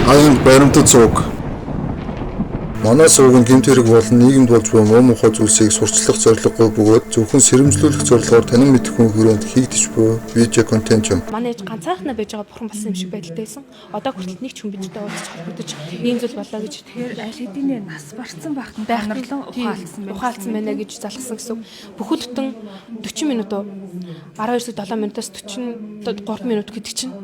Аян баримтат сууг. Манай сувг нь гэмт хэрэг болон нийгэмд болж буй муу мухай зүйлсийг сурталчлах зорилгогүй бөгөөд зөвхөн сэрэмжлүүлэх зорилгоор танин мэдэх хүн хүрээнд хийгдэж буй видео контент юм. Манай ээж ганцаархнаа байж байгаа бурхан болсон юм шиг байдалтай байсан. Одоо хүртэл нэг ч хүн бидтэй уулзч холбогдож ийм зүйл боллоо гэж Тэгэхээр аль хэдийнэ нас барцсан байхад нь байх гонорлон ухаалцсан байна. Ухаалцсан байна гэж залгасан гэсэн үг. Бүхэл бүтэн 40 минут уу? 12 цаг 7 минутаас 43 минут гэдэг чинь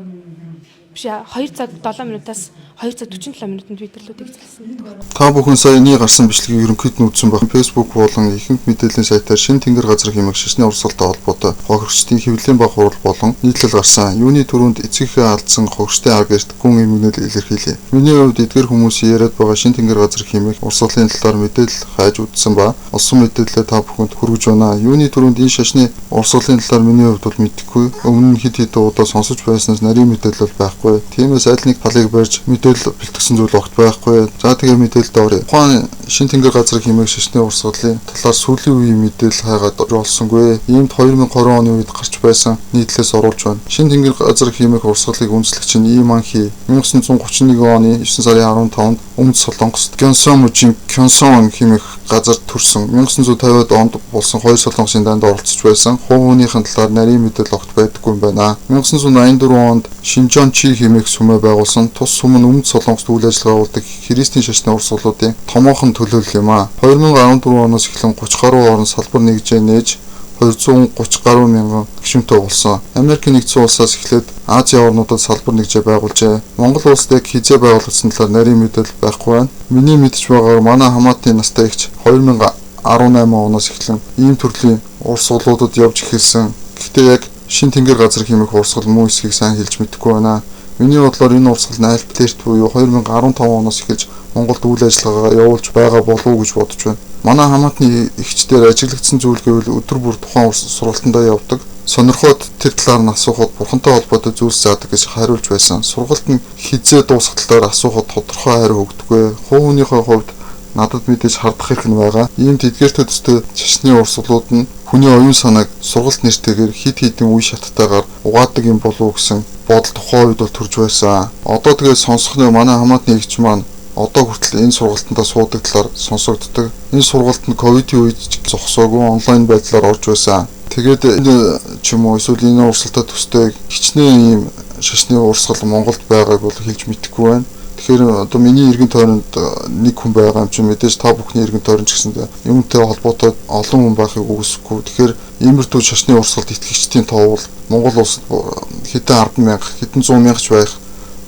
биш 2 цаг 7 минутаас 2 цаг 47 минутанд би тэрлүүдийг залсан гэдэг байна. Та бүхэн сая энэний гарсан бичлэгийг ерөнхийд нь үзсэн байх. Facebook болон ихэнх мэдээллийн сайтаар Шинэ тэнгэр газар хэмээх шашны урсгалтай холбоотой хохирогчдын хэвлэлийн баг хурал болон нийтлэл гарсан. Юуны түрүүнд эцэгхээ алдсан хохирогчдын агерт гүн эмгэнэл илэрхийлье. Миний хувьд эдгээр хүмүүсийн яриад байгаа Шинэ тэнгэр газар хэмээх урсгалын талаар мэдээлэл хайж үзсэн ба олсон мэдээлэлээ та бүхэнд хүргэж байна. Юуны түрүүнд энэ шашны урсгалын талаар миний хувьд бол мэдэхгүй. Өмнө нь хэд хэдэн удаа сонсож байснаас нарийн мэдээлэл бол байхгүй. Тиймээс аль нэг талыг барьж мэдээлэл бэлтгэсэн зүйл огт байхгүй. За тэгээ мэдээлэлд оръё. Тухайн Шинэ тэнгэр газар хэмээх шашны урсгалын талаар сүүлийн үеийн мэдээлэл хайгаад олсонгүй. Иймд 2020 оны үед гарч байсан нийтлэлээс оруулж байна. Шинэ тэнгэр газар хэмээх урсгалыг үндэслэгч нь Ийм Анхи 1931 оны 9 сарын 15-нд Өмнөд Солонгост Гёнсон мужийн Кёнсон хэмээх газар төрсөн. 1950-ад онд болсон хоёр солонгосын дайнд оролцож байсан. Хувь хүнийхэн талаар нарийн мэдээлэл огт байдаггүй юм байна. 1984 онд Шинжончи хэмээх сүмээ байгуулсан. Тус сүм нь Өмнөд Солонгост үйл ажиллагаа явуулдаг христийн шашны урсгалуудын томоохон төлөөлөл юм а. 2014 оноос эхлэн 30 гаруй орн салбар нэгжээ нээж 230 гаруй мянган гишүүнтэй болсон. Америкийн нэгдсэн улсаас эхлээд Азийн орнуудад салбар нэгжээ байгуулжээ. Монгол улсад яг хэзээ байгуулагдсан талаар нарийн мэдээлэл байхгүй байна. Миний мэдж байгаагаар манай хамаатны настай эгч 2018 оноос эхлэн ийм төрлийн урсгалуудад явж эхэлсэн. Гэхдээ яг Шинэ тэнгэр газар хэмээх урсгал мөн эсхийг сайн хэлж мэдэхгүй байна. Миний бодлоор энэ урсгал нь альп дээрт буюу 2015 оноос эхэлж Монголд үйл ажиллагаа явуулж байгаа болов уу гэж бодож байна. Манай хамаатны эгчдээр ажиглагдсан зүйл гэвэл өдөр бүр тухайн сургалтандаа явдаг. Сонирхоод тэр талаар нь асуухад бурхантай холбоотой зүйлс заадаг гэж хариулж байсан. Сургалт нь хэзээ дуусах талаар асуухад тодорхой хариу өгдөггүй. Хувь хүнийхээ хувьд надад мэдээж хардах хэрэг нь байгаа. Ийм тэдгээртэй төстэй шашны урсгалууд нь хүний оюун санааг сургалт нэртэйгээр хид хідэн үе шаттайгаар угаадаг юм болов уу гэсэн бодол тухайн үед бол төрж байсан. Одоо тэгээд сонсох нь манай хамаатны эгч маань одоо хүртэл энэ сургалтандаа суудаг талаар сонсогддог. Энэ сургалт нь ковидын үед ч зогсоогүй онлайн байдлаар орж байсан. Тэгээд энэ ч юм уу эсвэл энэ урсгалтай төстэй хичнээн ийм шашны урсгал Монголд байгааг бол хэлж мэдэхгүй байна. Тэгэхээр одоо миний эргэн тойронд нэг хүн байгаа юм чинь мэдээж та бүхний эргэн тойрон ч гэсэндээ юмтай холбоотой олон хүн байхыг үгүйсэхгүй. Тэгэхээр иймэрхүү шашны урсгалд итгэгчдийн тоо бол Монгол улсад хэдэн 10 мянга, хэдэн 100 мянга ч байх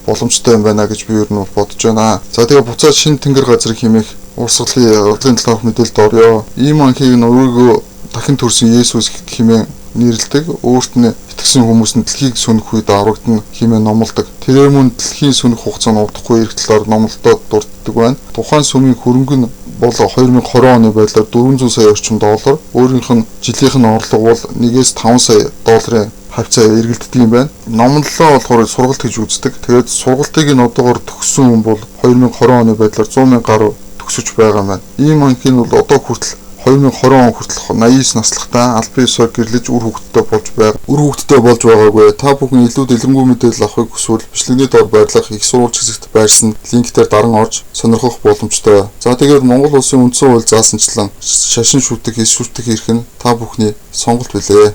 боломжтой юм байна гэж би ер нь бол бодож байна. За тэгээ буцаад Шинэ тэнгэр газар хэмээх урсгалын талаарх мэдээлэлд оръё. Ийм анхийг нь өөрийгөө дахин төрсэн Есүс хэмээн нэрлэдэг. Өөрт нь итгэсэн хүмүүс нь дэлхийг сөнөх үед аврагдана хэмээн номлодог. Тэрээр мөн дэлхийн сөнөх хугацаанд удахгүй ирэх талаар номлолдод дурддаг байна. Тухайн сүмийн хөрөнгө нь бол 2020 оны байдлаар 400 сая орчим доллар. Өөрийнх нь жилийнх нь орлого бол 1-5 сая долларын хавцаа эргэлддэг юм байна. Номлолоо болохоор сургалт гэж үздэг. Тэгээд сургалтыг нь одоогоор төгссөн хүн бол 2020 оны байдлаар 100 мянга гаруй төгсөж байгаа юм байна. Ийм анхийн бол одоо хүртэл 2020 он хүртэл 89 наслахтай албан ёсоор гэрлэж үр хөвгттэй болж байгаа. Үр хөвгттэй болж байгаагүй. Та бүхэн илүү дэлгэрэнгүй мэдээлэл авахыг хүсвэл бичлэгний доор байрлах их сурвалж хэсэгт байрсан линк дээр даран орж сонирхох боломжтой. За тэгээд Монгол улсын үндсэн хууль заасанчлан шашин шүтэх, эс шүтэх эрх нь та бүхний сонголт билээ.